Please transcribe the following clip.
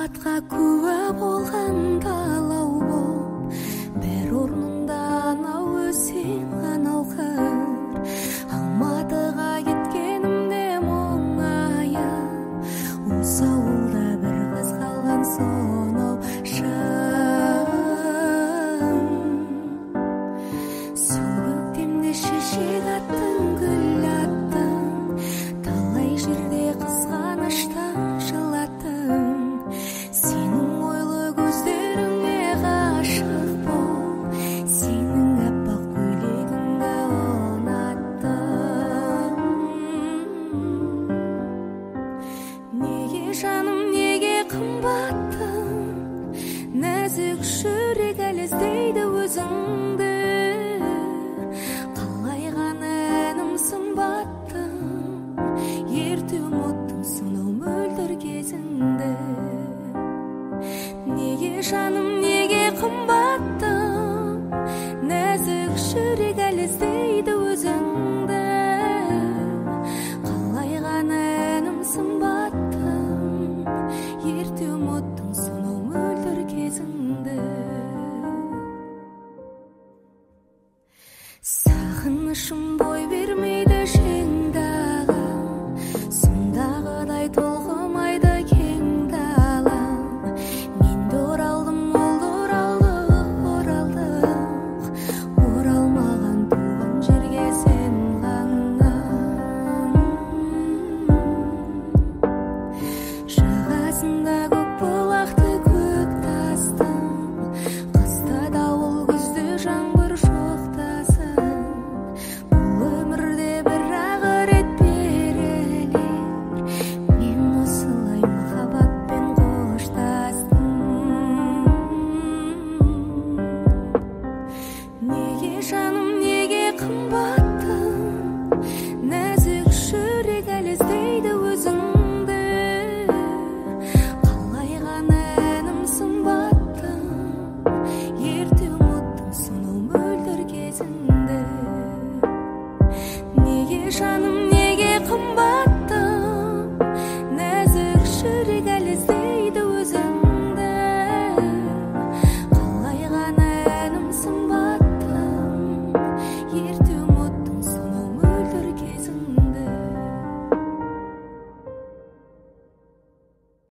Махаббатқа куә болған далау боп, бір орнында анау өзен, анау қыр. Алматыға кеткенімде мұңайып, осы ауылда бір қыз қалған сонау шын. Сол көктемде шешек аттың, гүл аттың, талай жерде қызғаныштан жылаттың. Сенің ойлы көздеріңе ғашық болып, сенің аппақ көйлегіңді ұнаттым. Неге жаным, неге қымбаттың, нәзік жүрек әлі іздейді өзіңді. Қалай ғана әнім сымбаттың, ерте ұмыттың сонау мөлдір кезіңді. Неге жаным, неге қымбаттың, нәзік жүрек әлі іздейді өзіңді. Қалай ғана әнім сымбаттың, ерте ұмыттың сонау мөлдір кезіңді. Сағынышым бой бермейді жеңдағы, сондағыдай толқымайды кең далам. Мен де оралдым, ол да оралды, оралдық, оралмаған туған жерге сен ғана. Жағасында көк бұлақты көк тастың, қыста дауыл, күзде жаңбыр жоқ тасын. Бұл өмірде бір-ақ рет берілер, мен осылай махаббатпен қоштастым. Неге жаным, неге қымбаттың,